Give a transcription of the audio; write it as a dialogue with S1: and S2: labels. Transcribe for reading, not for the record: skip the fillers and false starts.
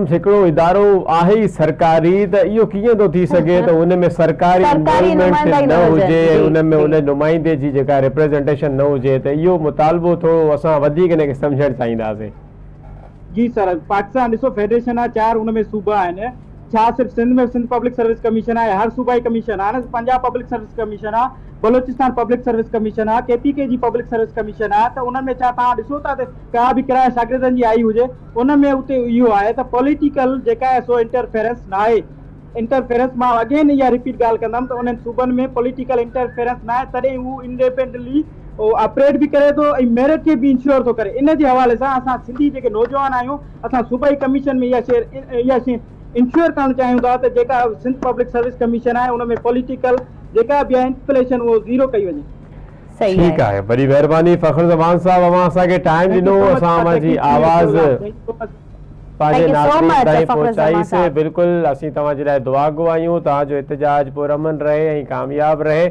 S1: هڪڙو ادارو آهي ئي سرڪاري ته اهو ڪيئن ٿو ٿي سگهي ته ان ۾ سرڪاري
S2: سرڪاري
S1: انوالومينٽ
S2: نمائندا ئي
S1: نه
S2: نه هجن
S1: هجي ۽
S2: جي
S1: ان ۾
S2: جي.
S1: ان نمائندي جي جيڪا ريپريزنٽيشن نه هجي ته اهو مطالبو ٿورو اسان وڌيڪ ان کي سمجهڻ چاهينداسين.
S3: جي سر پاڪستان ڏسو فيڊريشن آهي چار ان ۾ صوبا آهن ڇا صرف Sindh ۾ Sindh public service commission آهي هر صوبائي ڪميشن آهي نه پنجاب پبلڪ سروس ڪميشن آهي بلوچستان پبلڪ سروس ڪميشن آهي ڪي پي ڪي جي پبلڪ سروس ڪميشن آهي ته انهن ۾ ڇا توهان ڏسو ٿا ته ڪا به ڪرايا شاگردن جي آئي هجي ان ۾ اتي اهو آهي ته پوليٽيڪل جيڪا آهي سو انٽرفيرنس ناهي انٽرفيرنس مان اگين اها رپيٽ ڳالهه ڪندم ته انهن صوبن ۾ پوليٽيڪل انٽرفيرنس ناهي تڏهن هو انڊيپينڊنٽلي آپريٽ به ڪري ٿو ۽ ميرٽ کي به انشور ٿو ڪري ان جي حوالي سان اسان سنڌي جيڪي نوجوان آهيون اسان صوبائي ڪميشن ۾ اها شيئر اها شي انشور ڪرڻ چاهيون ٿا ته جيڪا سنڌ پبلڪ سروس ڪميشن آهي ان ۾ پوليٽيڪل جيڪا به آهي انفليشن اهو زيرو ڪئي وڃي.
S2: صحيح
S1: ٺيڪ
S2: آهي.
S1: آهي وڏي مهرباني فخر زمان صاحب اوهان اسان کي ٽائيم
S3: thank you
S1: ڏنو
S3: سو مچ
S1: اسان اوهان جي آواز
S2: thank
S1: پنهنجي
S2: you سو
S1: ناظرين
S2: مچ
S1: تائين
S2: فخر
S1: پهچائي
S2: زمان
S1: سي
S2: صاحب.
S1: بلڪل اسين توهان جي لاء دعاگو آهيون توهان جو احتجاج پرامن رهي ۽ ڪامياب رهي.